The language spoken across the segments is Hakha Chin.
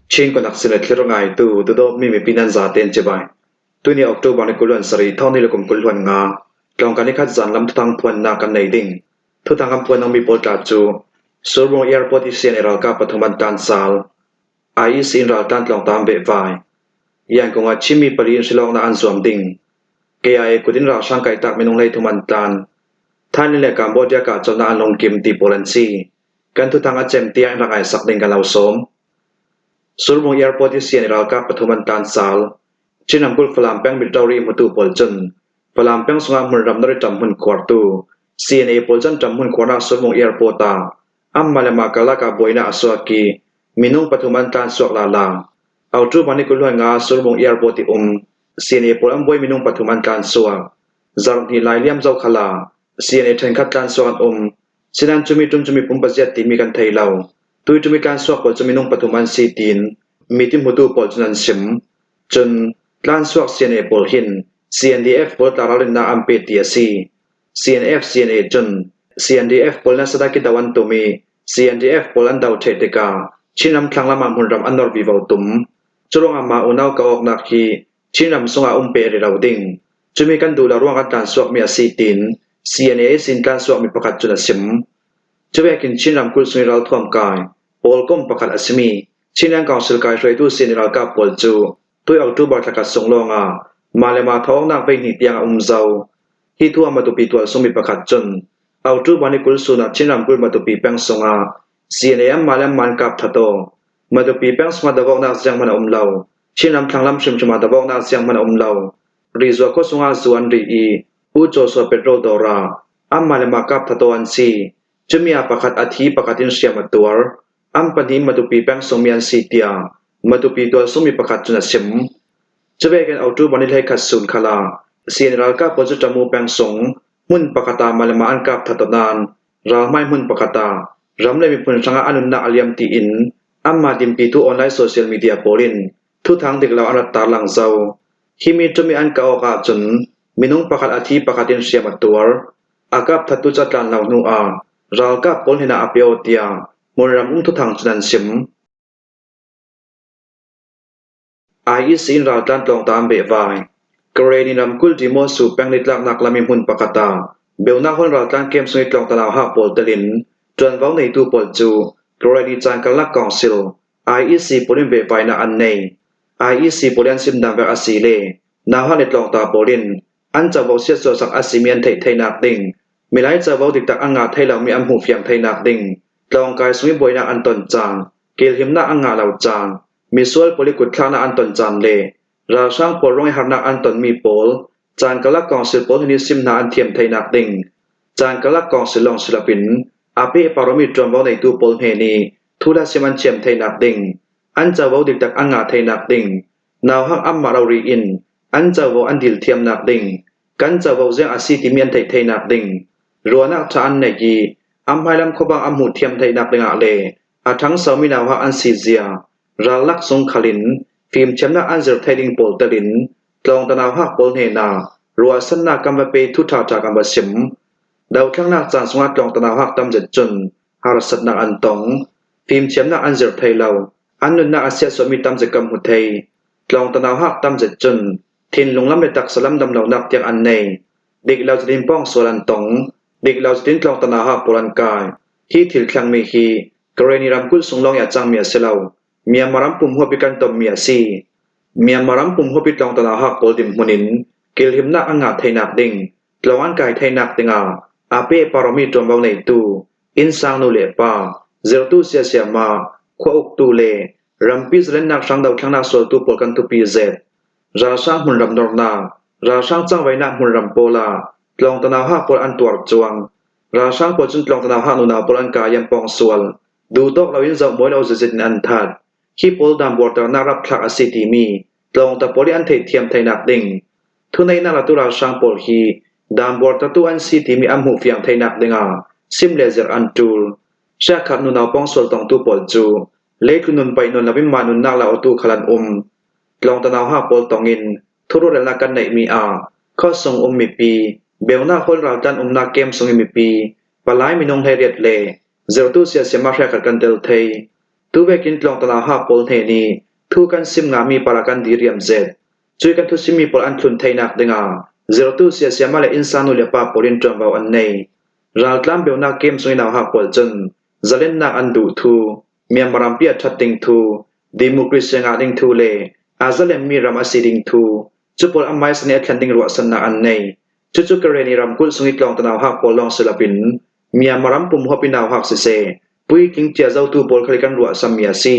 Chin konak sin le thlir ngaitu dawdawtmi mipi nan zaten cibai. Tuni October ni 27 thawng ni le kum 25 tlawngka nikhat zan lam thuthang phuannak kan nei ding. Thuthang kan phuan mi pawl tla cu Surbung Airport i CNA ralkap pathum an tan sal. IEC in raltan tlawngtam vehvai. Yan kong ah Chinmi pali in hrilawk na an zuam ding. KIA kut in ralhrang kaitak minung 33 an tlan. Thailand le Cambodia kah colhnak an lungkim ti pawl an si. Kan thuthang a cem tiah in rak ai sak ding kan lo sawm. Surbung Airport i CNA ralkap pathum an tan sal. Chin ramkulh Falam peng military hmutu pawl cun Falam peng sungah hmunram na ri ṭam hmun khuartu CNA pawl cun ṭam hmun khuarnak Surbung Airport ah anmah le mah karlak ah buainak a suak i minung pathum an tlan suak lala. October ni 25 Surbung Airport i um CNA pawl an buai minung pathum an tlan suak. Zarhhnih lai liam zohkhal ah CNA ṭhenkhat tlan suak an um. Sinain cumi ṭum cumi pumpaziat timi kan thei lo. Tui ṭum i tlansuak pawl cu minung pathum an si tiin mi hmutu pawl cun an chim. Cun tlansuak CNA pawl hin CNDF pawl tlaralrinnak an pe ti a si. CNF CNA cun CNDF pawl na sadaki do an tum i CNDF pawl an do ṭheh tikah Chinram thlanglam ah hmunram an nor vivo tum. Curuangah mah unau ka awknak hi Chinram sungah um pe rih lo ding. Cumi kan duh lo ruang kan tlansuakmi a si tiin CNA sin tlansuakmi pakhat cun a chim. Cuvekin Chin ramkulh chung i ralthuam kai pawlkom pakhat a simi Chinland Council kai hruaitu sin i ralkap pawl cu tui October thla khat sung lawngah mah le mah thawngnak voihnih tiang a um zau. Hi thu ah Matupi tualsungmi pakhat cun October ni 20 sun ah Chin ramkulh Matupi peng sungah CNA anmah le anmah an kap thataw. Matupi peng sungah dawhawknak zeihmanh a um lo. Chinram thlanglam hrimhrim ah dawhawknak zeihmanh a um lo. Rizua khua sungah zu an ri i U Caw Sua petrol dawr ah Anmah le mah kap thataw an si. Cumi ah pakhat a thi pakhat in hriam a tuar. An pahnih Matupi peng sungmi an si tiah Matupi tualsungmi pakhat cun a chim. Cuvekin October ni 11 sun khal ah CNA ralkap pawl cu Tamu peng sung hmun pakhat ah mah le mah an kap thataw nain ralhmai hmun pakhat ah ram le miphun hrangah a nunnak a liam tiin anmah dinpitu online social media pawl in thuthang dik lo an rat tarlang zau. Hi mi cumi an kah awk ahcun minung pakhat a thi pakhat in hriam a tuar. A kap thattu cu a tlan lo hnu ah ralkap pawl hnenah a pio tiah hmunram um thuthang cun an chim. IEC in raltlan tlawngta an vehvai. Karenni ramkulh Demosu peng nitlaknak lam i hmun pakhat ah Beunak hall raltlan camp sung i tlawngtalau hak pawl tel in ṭuanvo neitu pawl cu Karenni caan karlak council IEC pawl in vehvainak an nei. IEC pawl i an simnak vek a si le nauhak le tlawngta pawl in an covo siatsuahsak a simi an theih theinak ding, milai covo diktak an ngah thei lomi an hmuhfiang theinak ding, tlawngkai sung i buainak an ton caan, kilhimnak an ngah lo caan, misual pawl i kutthlaknak an ton caan le ralhrang pawl ruang i harnak an tonmi pawl caan karlak council pawl nih simnak an thiam theinak ding, caan karlak council lawng si loin a pehparomi ṭuanvo neitu pawl hme nih thula sim an thiam theinak ding, an covo diktak an ngah theinak ding, nauhak anmah rori in an covo an dil thiamnak ding, kan covo ziang a si timi an theih theinak ding, ruahnak ṭha an neih i an hmailam khuabang an hmuh thiam theinak dingah le a ṭhangsomi nauhak an si zia rallak sungkhal in fimthiamnak an zir thei ding pawl tel in tlawngta nauhak pawl hnenah ruahsannak kan va pe thu ṭhaṭha kan va sim. Dothlannak caan sungah tlawngta nauhak tam zet cun harsatnak an tong. Fimthiamnak an zir thei lo. An nunnak a siatsuahmi tam zet kan hmu thei. Tlawng tanau hak tam zet cun thinlung lam le taksa lam damlonak tiang an nei. Dik lo zetin pawngsual an tong. Dik lo zetin tlawng tanau hak pawl an kai. Hi thil thlangmi hi Karenni ramkulh sung lawng i a cangmi a si lo. Myanmar ram pum huap i kan tonmi a si. Myanmar ram pum huap i tlawng tanau hak pawl dirhmun in kilhimnak an ngah theinak ding Tlawng an kai theinak dingah aa pehparomi ṭuanvo neitu, innsang nulepa, zirtu siasiama, khua uktu le rampi zalennak hrang dothlannak sualtu pawl kan thupi zet. Ralhrang hmunram nornak, ralhrang cangveinak hmunram pawl ah tlawng tanau hak pawl an tuar cuang. Ralhrang pawl cun tlawng tanau hak nunau pawl an kai an pawng sual. Duhtawk loin zohmawi lo zizit in an that. Hi pawl dambuarternak rapthlak a si timi tlawngta pawl i an theihthiam theinak ding Thuneihnak latu ralhrang pawl hi daanbuartertu an si timi an hmuhfiang theinak dingah sim le zirh an ṭul. Siakhat nunau pawngsual tongtu pawl cu leitlu nun paih nawn loin mah nunnak le awtu khal an um. Tlawngtanau hngak pawl tongin thururelnak kan neihmi ah khuasung um mipi, beunak hawl raltlan umnak camp sung i mipi, palai minung 18 le zirtu siasiam ah hriakhat kan tel thei. Tuvekin tlawngtala ha pawl hne nih thu kan sim ngami pala kan diriam zet. Cui kan thusimmi pawl an thlun theinak dingah zirtu siasiama le innsa nu le pa pawl in ṭuanvo an nei. Raltlam beunak kem sungin nauhak pawl cun zalennak an duh thu, Myanmar rampi a ṭhat ding thu, democracy a ngah ding thu le aa zalenmi ram a si ding thu, cu pawl an hmaisa nih a thlen ding ruahsannak an nei. Cucu Karen i ramkulh sung i tlawng tanauhak pawl lawng si loin Myanmar ram pum huap i nauhak siseh, puitling cia zotu pawl kha kan ruahsammi a si.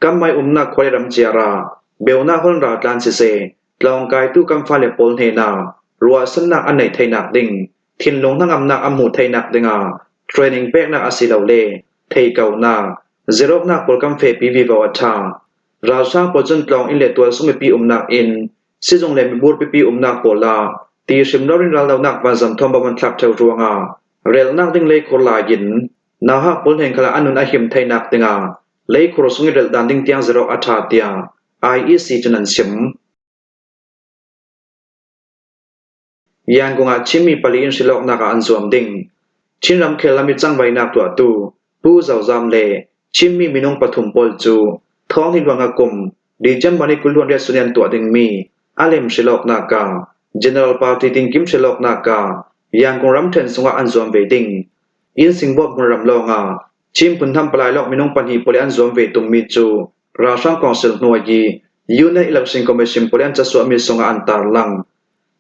Kan hmai umnak khua le ram ciar ah beunak hon raltlan siseh, tlawngkaitu kan fale pawl hnenah ruahsannak an neih theinak ding, thinlung hnangamnak an hmuh theinak dingah training peknak asilole theikonak, ziroknak pawl kan fehpi vivo a ṭha. Ralhrang pawl cun tlawng inn le tualsung mipi umnak inn, sizung le mibur pipi umnak pawl ah ti hrim loin raldohnak vanzam thawng an thlak ṭheo ruangah relnak ding leikhur lai in nauhak pawl hnen khala an nun a him theinak dingah leikhur sung i relh dan ding tiang zirok a ṭha tiah IEC cun an chim. Yangon ah Chinmi pali in hrilhawknak ah an zuam ding. Chin ramkhel lam i cangvainak tuahtu Pu Zo Zam le Chinmi minung pathum pawl cu thawng hi luang a kum December ni 28 suni an tuah dingmi a lem hrilhawknak ah General Party tinkim hrilhawknak ah Yangon ramṭhen sungah an zuam ve ding. Inn Singbawt hmunram lawngah Chin phunhnam palai lawng minung pahnih pawl i an zuam ve tummi cu Ralhrang Council hnuai i Union Election Commission pawl i an casuahmi sungah an tarlang.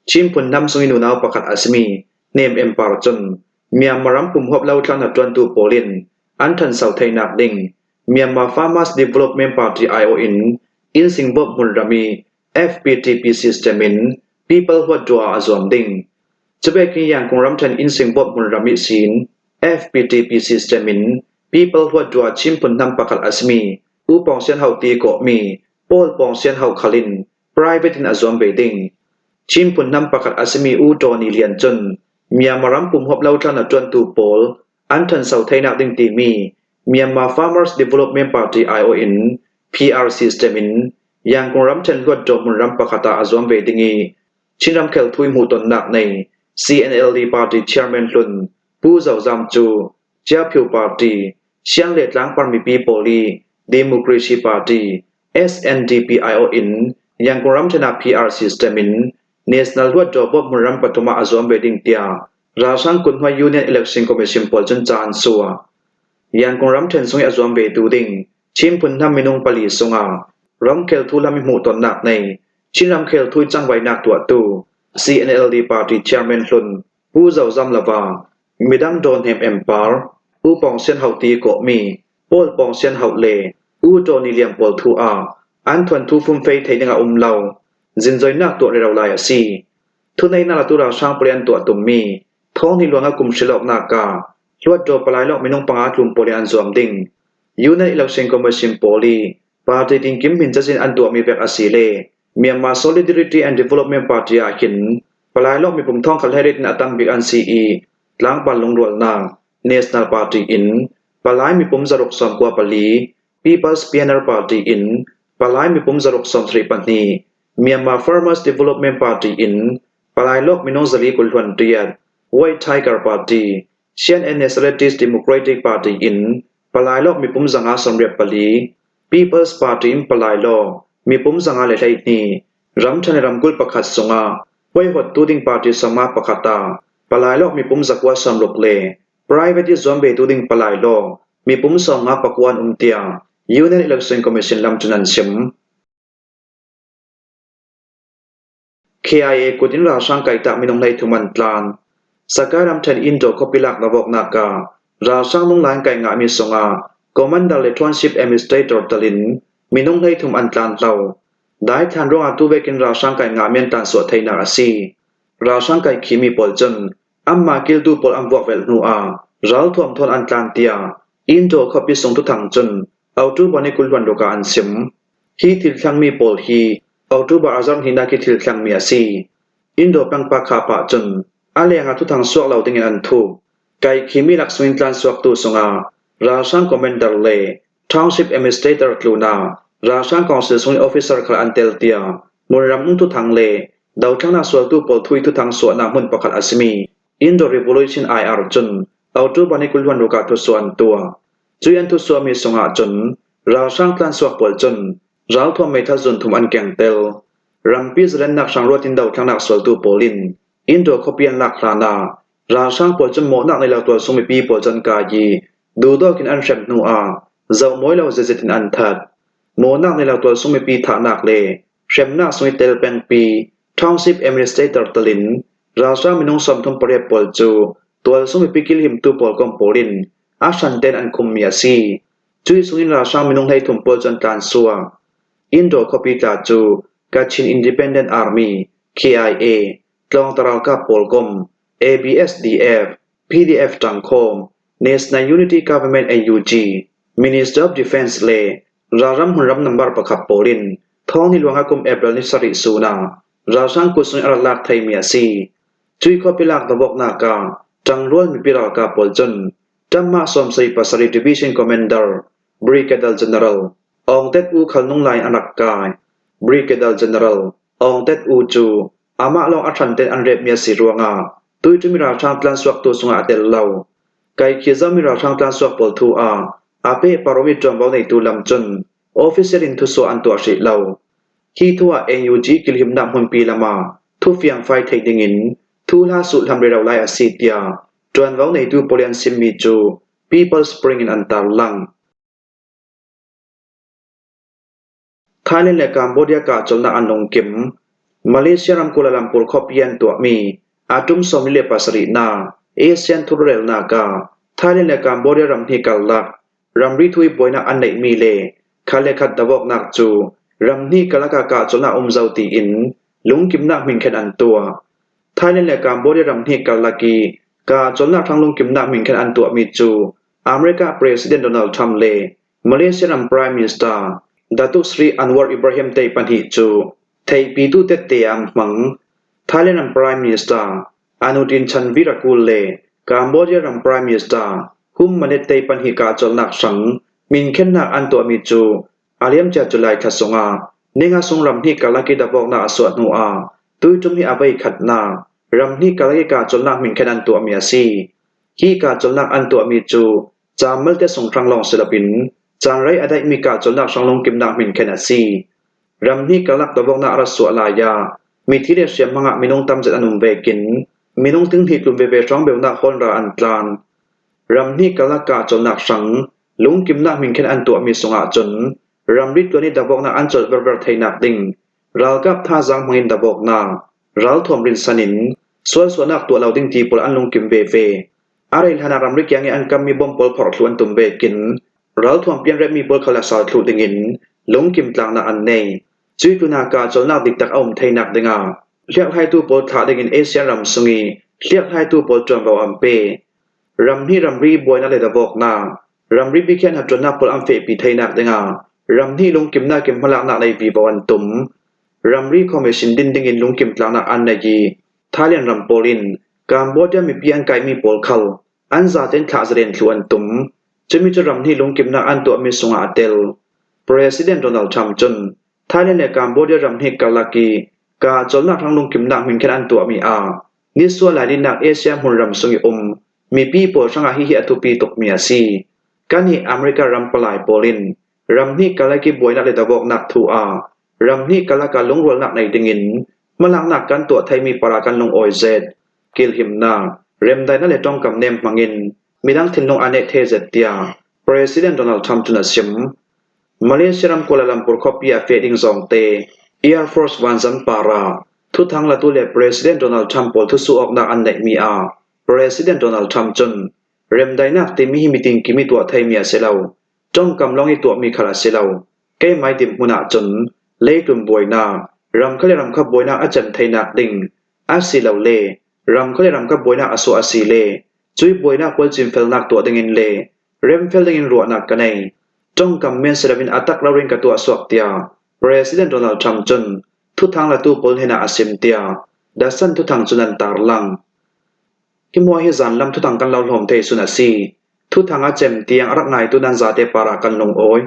Chin phunhnam sung i nunau pakhat a simi Hnem Empar cun Myanmar ram pumhuap lotlang a ṭuantu pawl in an ṭhanso theinak ding Myanmar Farmers Development Party aiawh in inn singbawmh hmunram i FPTP system in People Huatṭua ah a zuam ding. Cubek hi Yangon ramṭhen inn singbawmh hmunram i siin FPTP system in People Huatṭua Chin phunhnam pakhat a simi U Pawng Sian Hau ti kawhmi Paul Pawng Sian Hau khal in private in a zuam ve ding. Chin phunhnam pakhat a simi U Tawni Lian cun Myanmar ram pumhuap lotlan a ṭuantu pawl an ṭhanso theinak ding timi Myanmar Farmers Development Party aiawh in PR system in Yangon ramṭhen hluatṭaw hmunram pakhat ah a zuam ve ding i Chin ramkhel thui hmuhtonnak nei CNLD party chairman hlun Pu Zo Zam cu Chiaphio Party, Siang le Tlangpar mipi pawl i Democracy Party, SNDP aiawh in Yangon ramṭhen ah PR system in National Hluatṭaw bawmh hmunram pathum ah a zuam ve ding tiah ralhrang kuthmai Union Election Commission pawl cun ca an suah. Yangon ramṭhen sung i a zuam ve tu ding Chin phunhnam minung pali sungah ramkhel thuhlam i hmuhtonnak nei Chin ramkhel thui cangvainak tuahtu CNLD party chairman hlun Pu Zo Zam Lava, midang Dawn Hnem Empar, U Pawng Sian Hau ti kawhmi Paul Pawng Sian Hauh le U Tawni Liang pawl thu ah an thuanthu fumfei thei ding a um lo. Zinzoinak tuah rero lai a si. Thuneinak latu ralhrang pawl an tuah tummi thawng ni luang a kum hrilawknak ah Hluatdaw palai lawng minung panga tlum pawl in an zuam ding. Union Election Commission pawl i party tinkim min cazin an tuahmi vek a si le Myanmar Solidarity and Development Party ah hin palai lawng mipum thong khat hlei in a tam bik an si i tlangpal lungrualnak National Party in palai mipum 694, People's Pioneer Party in palai mipum 672, Myanmar Farmers Development Party in palai lawk minung 428, White Tiger Party, Sian and Nationalist Democratic Party in palai lawk mipum 584, People's Party in palai lawk mipum 512, ramṭhen ramkulh pakhat sungah huaihawttu ding party 51 ah palai lawk mipum 960 le private i zuam ve tu ding palai lawk mipum 59 an um tiah Union Election Commission lam cun an chim. KIA kut in ralhrang kaitak minung 33 an tlan. Sakai ramṭhen Indo khuapi lak nawoknak ah ralhrang lunglain kai ngahmi sungah Commander le Township Administrator tal in minung 33 an tlan hlo. Daithlan ruangah tuvek in ralhrang kai ngahmi an tlansuah theinak a si. Ralhrang kai khimi pawl cun anmah kiltu pawl an vuakvelh hnu ah ralthuam thawn an tlan tiah Indo khuapi sung tuthang cun October ni 20 ruk ah an chim. Hi thil thlangmi pawl hi October a zarh hnihnak i thil thlangmi a si. Indo pengpa kha pah cun a leng ah thuthang suak lo dingin an thup. Kai khimi laksung in tlansuaktu sungah ralhrang commander le township administrator tluna ralhrang council sung i officer khal an tel tiah hmunram um thuthang le dothlannak sualtu pawl thui thuthang suahnak hmun pakhat a simi Indo Revolution IR cun October ni 20 ruk ah thusuah an tuah. Cui an thusuahmi sungah cun Ralhrang tlansuak pawl cun ralthuam meithal zunthum an keng tel. Rampi zalennak hrang ruat in dothlannak sualtu pawl in Indaw khuapi an lak hlan ah ralhrang pawl cu mawhnak nei lo tualsung mipi pawl cu an kai i duhdawk in an hrem hnu ah zohmawi lo zeizet in an that. Mawhnak nei lo tualsung mipi thahnak le hremnak sung i tel pengpi Township Administrator tal in ralhrang minung 38 pawl cu tualsung mipi kilhimtu pawl kom pawl in a hran tein an khummi a si. Cui sungin ralhrang minung 33 pawl cu an tlansuak. Indaw khuapi tla cu Kachin Independent Army, KIA, Tlawngta ralkap pawl kom, ABSDF, PDF ṭangkhawm, National Unity Government NUG, Minister of Defense le ralram hmunram nambar pakhat pawl in thawng ni luang ah kum April ni sarih sun ah ralhrang kutzung a rak lak theimi a si. Cui khuapi lak dawhawknak ah ṭangrual mipi ralkap pawl cun ṭammah 77 Division Commander Brigadier General Aung Tet U khal nung lai an rak kai. Brigadier General Aung Tet U cu amah lawng a hran tein an repmi a si ruangah tuiṭu mi ralhrang tlansuaktu chungah a tel lo. Kai khiazami ralhrang tlansuak pawl thu ah a pehparomi ṭuanvo neitu lam cun official in thusuah an tuah hrih lo. Hi thu ah NUG kilhimnak hmunpi lam ah thu fiangfai thei dingin thu hla sulhlam rero lai a si tiah ṭuanvo neitu pawl i an simmi cu People's Spring in an tarlang. Thailand le Cambodia kahcolnak an lungkim. Malaysia ram Kuala Lumpur khuapi an tuahmi a tum 47nak ASEAN thurelnak ah Thailand le Cambodia ram hnih karlak ramri thui buainak an neihmi le khat le khat dawknak cu ram hnih karlak ah kahcolnak a um zau tiin lungkimnak minkhen an tuah. Thailand le Cambodia ram hnih karlak i kahcolnak hrang lungkimnak minkhen an tuahmi cu America President Donald Trump le Malaysia ram Prime Minister Datuk Seri Anwar Ibrahim te pahnih cu theihpitu tette an hmang. Thailand ram Prime Minister Anutin Chanvirakul le Cambodia ram Prime Minister Hun Manet te pahnih kahcolnak hrang minkhennak an tuahmi cu a liamcia July thla sungah ninga sung ramhnih karlak i dapawknak a suah hnu ah tuiṭum hi a voikhatnak ramhnih karlak i kahcolnak minkhen an tuahmi a si. Hi kahcolnak an tuahmi cu Caang malte sunghrang lawng si loin caan rei a daihmi kahcolnak hrang lungkimnak minkhen a si. Ramhnih karlak tawawknak a rat suah lai ah mithi le hriamhmang ah minung tamzet an um vekin minung tinghnih tlum veve hrawng beunak hawn ral an tlan. Ramhnih karlak kahcolnak hrang lungkimnak minkhen an tuahmi sungah cun ramri tluan i dawawknak an colh verver theinak ding ralkap thazaang hmangin dawawknak ralthuam rinsan in sualsuahnak tuah lo ding ti pawl an lungkim veve. A rei hlan ah ramri kiang i an kammi bom pawl phorh thlu an tum vekin ralthuam pianrepmi pawl kha lasal thlu dingin lungkim tlangnak an nei. Cui tunak ah cawlnak diktak a um theinak dingah hliakhlaitu pawl thlah dingin ASEAN ram sung i hliakhlaitu pawl ṭuanvo an pe. Ramhnih ramri buainak le dawknak, ramri bikhian hnaṭuannak pawl an fehpi theinak dingah ramhnih lungkimnak in hmalaknak lei vivo an tum. Ramri commission din dingin lungkim tlangnak an nei i Thailand ram pawl in Cambodia mipi an kaimi pawl khal an zaten thlah zaren thlu an tum. Cumi cu ramhnih lungkimnak an tuahmi sungah a tel. President Donald Trump cun Thailand le Cambodia ramhnih karlak i kahcolnak hrang lungkimnak minkhen an tuahmi ah nisual lailinak Asia hmunram sung i um mipi pawl hrangah hihi a thupi tukmi a si. Kannih America ram palai pawl in ramhnih karlak i buainak le dawknak thu ah ramhnih karlak ah lungrualnak nei dingin hmalaknak kan tuah theimi para kan lungawi zet. Kilhimnak, remdaihnak le tawngkam nem hmangin midang thinlung aa neh the zet tiah President Donald Trump cun a chim. Malaysia ram Kuala Lumpur khuapi ah feh ding zong te Air Force vanzam par ah thuthang latu le President Donald Trump pawl thusu awknak an neihmi ah President Donald Trump cun remdaihnak timi hi miting kimi tuah theimi a si lo. Tawngkam lawng i tuahmi khal a si lo. Keimah dirhmun ahcun leitlun buainak, ramkha le ramkha buainak a cem theinak ding asilole ramkha le ramkha buainak a suah a si le cui buainak pawl cinfelnak tuah dingin le remfel dingin ruahnak ka nei. Tawngkam men si loin a tak lo in ka tuah suak tiah President Donald Trump cun thuthang latu pawl hnenah a sim tiah The Sun thuthang cun an tarlang. Hi mua hi zanlam thuthang kan lo hlawm te sun a si. Thuthang a cem tiang a rak ngaitu nan zate par ah kan lungawi.